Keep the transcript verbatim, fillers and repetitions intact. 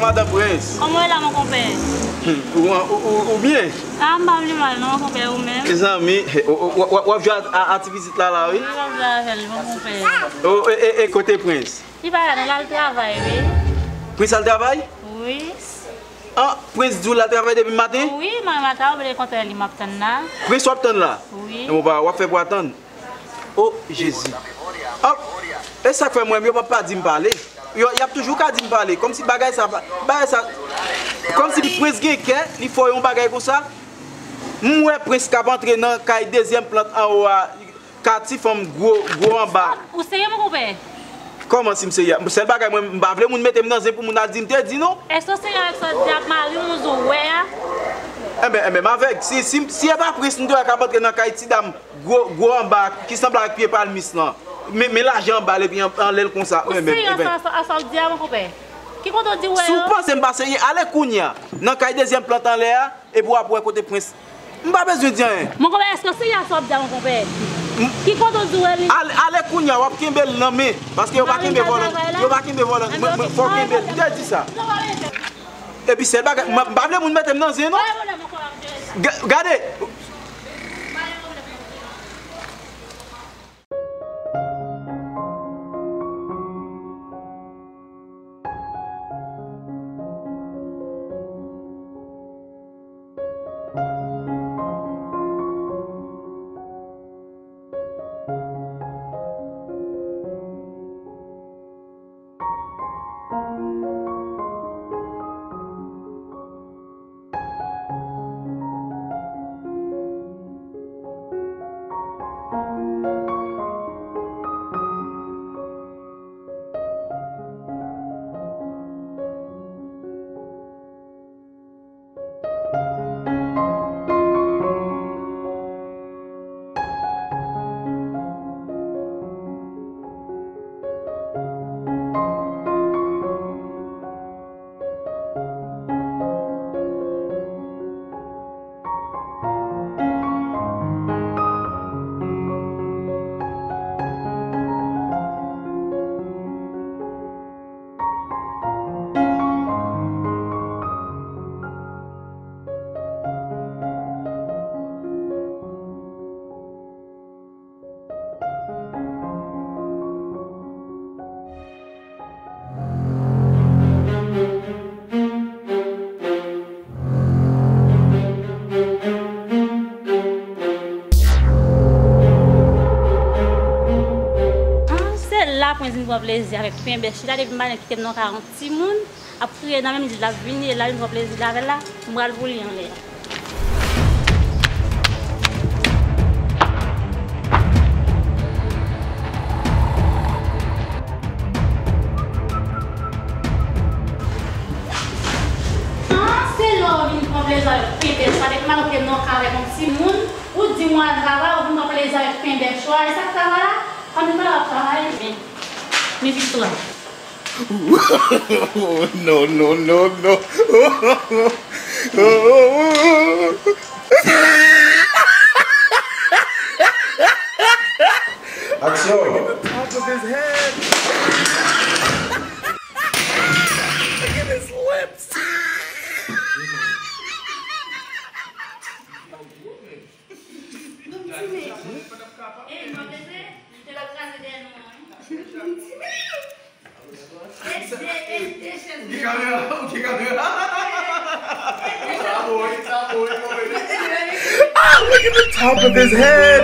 Madan Prince. Kòman w ye la, mon konpè? Hmm, ou, ou, ou, ou byen? Ah, m pa vle mal non, mon konpè, ou menm? Mezanmi, w, w, w, w ap jwe a, a, a ti pitit la, la, wi. Wi, m ap jwe avè l, mon konpè. Oh, e, e, e kote Prince? Li pa la non, l al travay, wi. Prince al travay? Wi. Ah, Prince di w l al travay depi maten? Wi, mwen maten, ou vle kontre li, m ap tann la. Prince w ap tann la? Wi. E bon, pa, w ap fè pou atann. Oh, Jezi. Oh, e sa k fè mwen, yo p ap pa di m pale. Yo, y ap toujou ka di m pale. Kòmsi bagay sa, bagay sa, kòmsi Prince gen kè, li fè yon bagay konsa. M wè Prince k ap antre nan kay dezyèm plant anwo a, ka ti fanm gwo, gwo anba. Ou serye, mon konpè? Kòman si m serye? Sèl bagay mwen, m pa vle moun mete m nan zen pou moun al di m te di non. Èske w serye avèk sa w di a, mari w, moun ou wè a? Enben, enben, m avèg. Si, si, si e pa Prince m te wè k ap antre nan kay ti dam gwo, gwo anba ki sanble ak pye palmis lan. Men, men lajan anba l epi an, anlè l konsa. Ou serye a sa w di a, mon konpè? Ki kote w di w wè yo? Si w panse m pa serye, ale kounye a nan kay dezyèm plant anlè a, epi w ap wè kote Prince. M pa bezwen di anyen. Mon konpè, èske w serye a sa w ap di a, mon konpè? Ki kote w di w wè li? Ale, ale kounye a, w ap kenbe l nan men. Paske yo pa kenbe vòlò. Yo pa kenbe vòlò. Mwen, mwen, fò w kenbe l. M te di sa. Epi sèl bagay, m, m pa vle moun mete m nan zen non. Ga-, gade. Ah, se la Prince vin pran plezi avèk pen bèch li la, depi maten kite m nan kay yon timoun ap kriye nan men m, li di l ap vini, e la vin pran plezi l avè l la, m pral pou li anlè a. Ah, se lè w vin pran plezi avèk pen bèch sa, depi maten kite m nan kay avèk yon timoun, ou di m w al travay, ou vin pran plezi avèk pen bèch ou a, e sa k travay la? Ann travay, ap travay. Men, men pitit la. No, no, no, no. Aksyon! Top of his head. Look at his lips. Ou gen kamera, ou gen kamera. Sa bon wi, sa bon wi, bon wi. Ah, look at the top of his head.